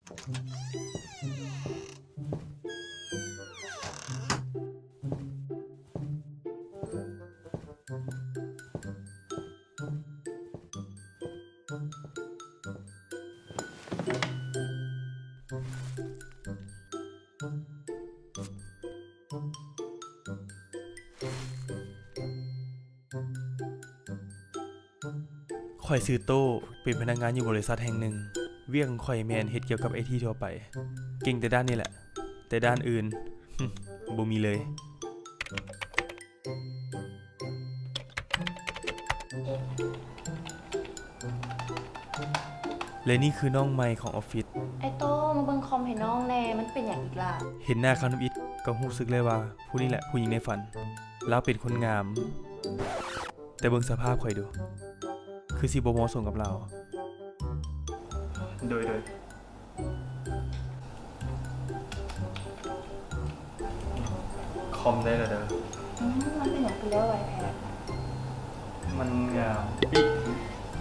ຂ້ອຍຊື່ໂຕ້ ເປັນພະນັກງານຢູ່ບໍລິສັດແຫ່ງໜຶ່ງ. ວຽກຂອງຂ້ອຍແມ່ນເຮັດກ່ຽວກັບໄອທີທົ່ວໄປ. ເກັ່ງແຕ່ດ້ານນີ້ແຫຼະ, ແຕ່ດ້ານອື່ນ ບໍ່ມີເລີຍ. ແລະນີ້ຄືນ້ອງໃໝ່ຂອງອອບຟິດ. ອ້າຍໂຕ້ ມາເບິ່ງຄອມໃຫ້ນ້ອງແດ່, ມັນເປັນຫຍັງອີກລະ? ເຫັນໜ້າຄຳທຳອິດກໍຮູ້ສຶກເລີຍວ່າ ຜູ້ນີ້ແຫຼະຜູ້ຍິງໃນຝັນ. ລາວເປັນຄົນງາມ, ແຕ່ເບິ່ງສະພາບຂ້ອຍດູ, ຄືຊິບໍ່ເໝາະສົມກັບລາວ. ໂດຍ ໂດຍ. ຄອມໄດ້ແລ້ວເດີ. ອືມ ມັນເປັນຫຍັງຄືແລ້ວໄວແທ້? ມັນງາມ.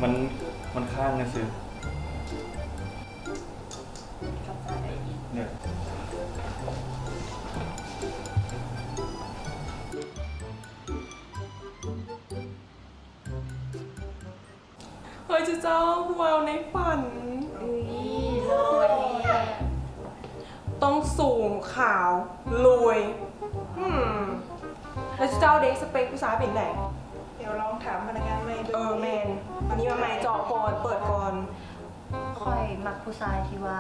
ມັນ ມັນຄ້າງຊື່ໆ. ຂອບໃຈ. ເດີ. ເຮີ້ຍ ເຈົ້າ ຜູ້ບ່າວໃນຝັນ. ອຸ້ຍ ເລີດແທ້. ຕ້ອງສູງ ຂາວ ລວຍ. ອືມ ແລ້ວເຈົ້າເດ ສະເປັກຜູ້ຊາຍເປັນໃດ? ດຽວລອງຖາມພະນັກງານໃໝ່ເບິ່ງ. ເອີ ແມ່ນ. ອັນນີ້ມາໃໝ່ ເຈາະກ່ອນ ເປີດກ່ອນ. ຂ້ອຍມັກຜູ້ຊາຍທີ່ວ່າ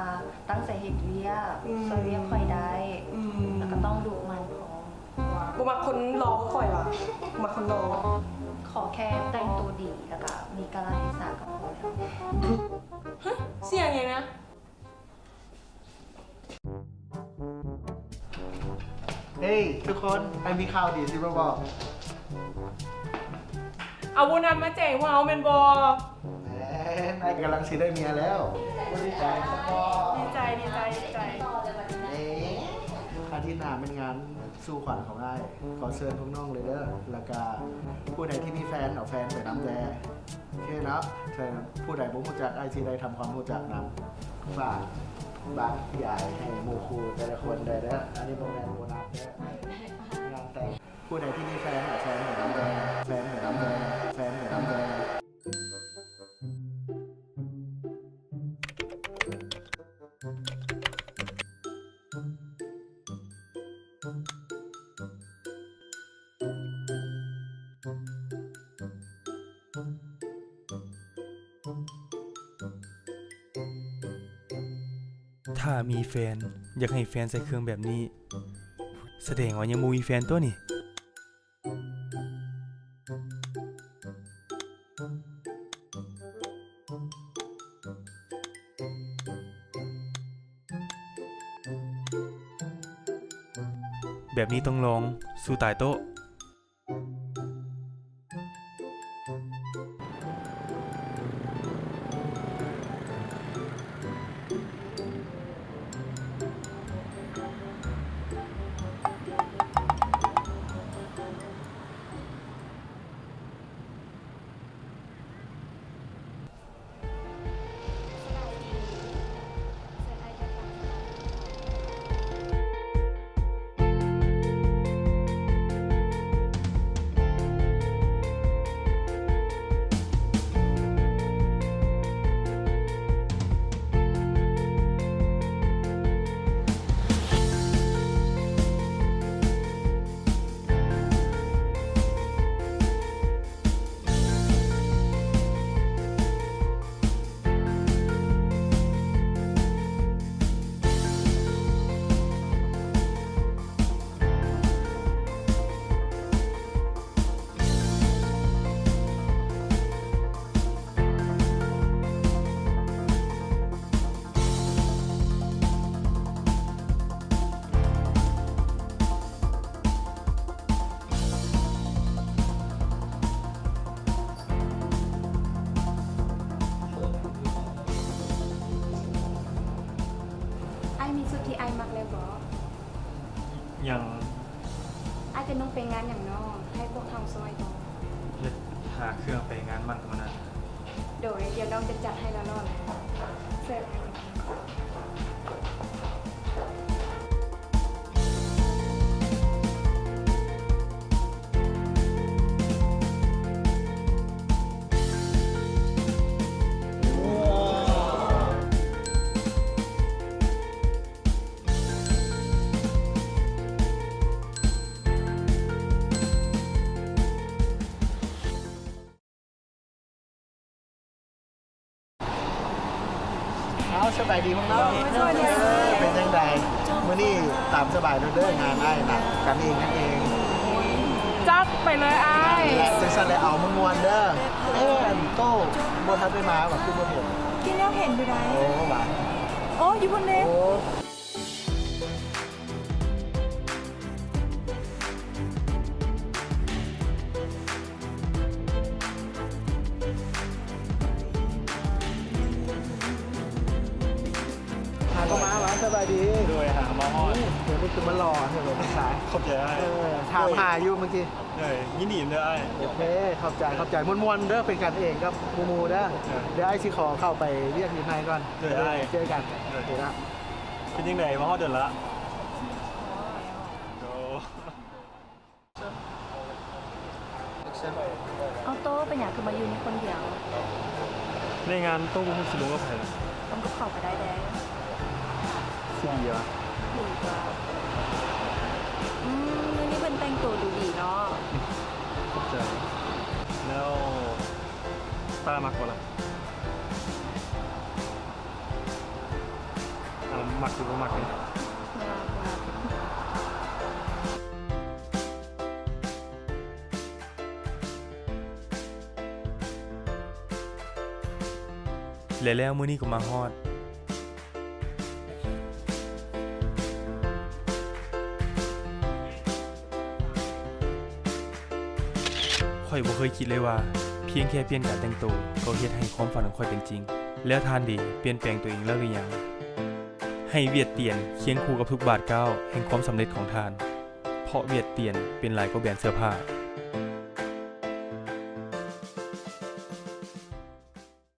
ຕັ້ງໃຈເຮັດວຽກ, ອືມ ຊ່ວຍວຽກຂ້ອຍໄດ້, ອືມ ແລ້ວກໍຕ້ອງດຸໝັ່ນພ້ອມ. ບໍ່ມັກຄົນຫຼໍ່ຄືຂ້ອຍຫວາ? ມັກຄົນຫຼໍ່. ຂໍແຄ່ແຕ່ງໂຕດີ ແລ້ວກະມີກາລະເທສະກໍພໍແລ້ວ. ຮະ? ສຽງຫຍັງນະ? ເຮີ້ຍ ທຸກຄົນ, ອ້າຍມີຂ່າວດີຊິມາບອກ. ເອົາໂບນັດມາແຈກພວກເຮົາແມ່ນບໍ່? ແມ່ນ, ອ້າຍກຳລັງຊິໄດ້ເມຍແລ້ວ. ດີໃຈ ດີໃຈ ດີໃຈ ດີໃຈ. ເອີ ອາທິດໜ້າແມ່ນງານສູ່ຂວັນຂອງອ້າຍ. ຂໍເຊີນພວກນ້ອງເລີຍເດີ. ແລ້ວກະຜູ້ໃດທີ່ມີແຟນ ເອົາແຟນໄປນຳແດ່. ໂອເຄເນາະ. ຖ້າຜູ້ໃດບໍ່ຮູ້ຈັກ ອ້າຍຊິໄດ້ທຳຄວາມຮູ້ຈັກນຳ. ຝາກບັກຢາຍໃຫ້ໝູ່ຄູ່ແຕ່ລະຄົນໄດ້ເດີ. ອັນນີ້ບໍ່ແມ່ນໂບນັດເດີ. ງານແຕ່ງ ຜູ້ໃດທີ່ມີແຟນ ເອົາແຟນໄປນຳແດ່. ແຟນໄປນຳແດ່. ແຟນໄປນຳແດ່. ຖ້າມີແຟນ ຢາກໃຫ້ແຟນໃສ່ເຄື່ອງແບບນີ້ ສະແດງວ່າຍັງບໍ່ມີແຟນຕົວະນີ້. ແບບນີ້ຕ້ອງລອງ. ສູ້ຕາຍໂຕະ. ອ້າຍມີຊຸດທີ່ອ້າຍມັກແລ້ວບໍ່? ຍັງ. ອ້າຍຈະນຸ່ງໄປງານຫຍັງນໍ? ໃຫ້ພວກເຮົາຊ່ວຍບໍ່? ເຮັດຫາເຄື່ອງໄປງານໝັ້ນມື້ນັ້ນ. ໂດຍ, ດຽວນ້ອງຈະຈັດໃຫ້ຫຼໍ່ໆເລີຍ. ເຊີນ. ສະບາຍດີພວກນ້ອງ. ເປັນຈັ່ງໃດມື້ນີ້? ຕາມສະບາຍເດີ ງານອ້າຍນະ ກັນເອງ ກັນເອງ. ຈັດໄປເລີຍອ້າຍ. ຈັ່ງຊັ້ນແຫຼະ ເອົາມ່ວນໆເດີ. ເອີ ອັນໂຕ້ບໍ່ທັນໄດ້ມາຫວາ? ຄືບໍ່ເຫັນ? ກິນແລ້ວເຫັນຢູ່ໃດ. ໂອ້ຫວາ? ໂອ້ ຢູ່ພຸ້ນເດ້. ໂອ້ ຫາກໍມາຫວາ? ສະບາຍດີ. ໂດຍ ຫາກໍມາຮອດ. ໂອ້ ດຽວນີ້ຄືມາຫຼໍ່ແທ້ເລີຍ. ຂອບໃຈອ້າຍ. ເອີ ຖາມຫາຢູ່ເມື່ອກີ້. ເອີ ຍິນດີນຳເດີອ້າຍ. ໂອເຄ ຂອບໃຈ ຂອບໃຈ. ມ່ວນໆເດີ ເປັນກັນເອງກັບໝູ່ໆເດີ. ເອີ ດຽວອ້າຍຊິຂໍເຂົ້າໄປວຽກຢູ່ໃນກ່ອນ. ໂດຍ ເຈີກັນ. ໂອເຄເນາະ. ເປັນຈັ່ງໃດ ມາຮອດດົນລະ? ໂອ້ ເອົາ ໂຕ້ ເປັນຫຍັງຄືມາຢູ່ນີ້ຄົນດຽວ? ໃນງານໂຕ້ບໍ່ຮູ້ຊິລົມກັບໃຜລະ. ລົມກັບເຂົາກໍໄດ້ເດ້. ຊິດີຫວາ? ດີກວ່າ. ອືມ ມື້ນີ້ເພິ່ນແຕ່ງໂຕດູດີເນາະ. ຂອບໃຈ. ແລ້ວ ຕາມັກບໍ່ລະ? ເອົາ ມັກຫຼືບໍ່ມັກນີ້? ແລະແລ້ວມື້ນີ້ກໍມາຮອດ. ຂ້ອຍບໍ່ເຄີຍຄິດເລີຍວ່າ ພຽງແຄ່ປ່ຽນການແຕ່ງໂຕ ກໍເຮັດໃຫ້ຄວາມຝັນຂອງຂ້ອຍເປັນຈິງ. ແລ້ວທ່ານເດ ປ່ຽນແປງຕົວເອງແລ້ວຫຼືຍັງ? ໃຫ້ຫວຽດຕຽນຄຽງຄູ່ກັບທຸກບາດກ້າວແຫ່ງຄວາມສຳເລັດຂອງທ່ານ, ເພາະຫວຽດຕຽນເປັນຫຼາຍກວ່າແບຣນເສື້ອຜ້າ.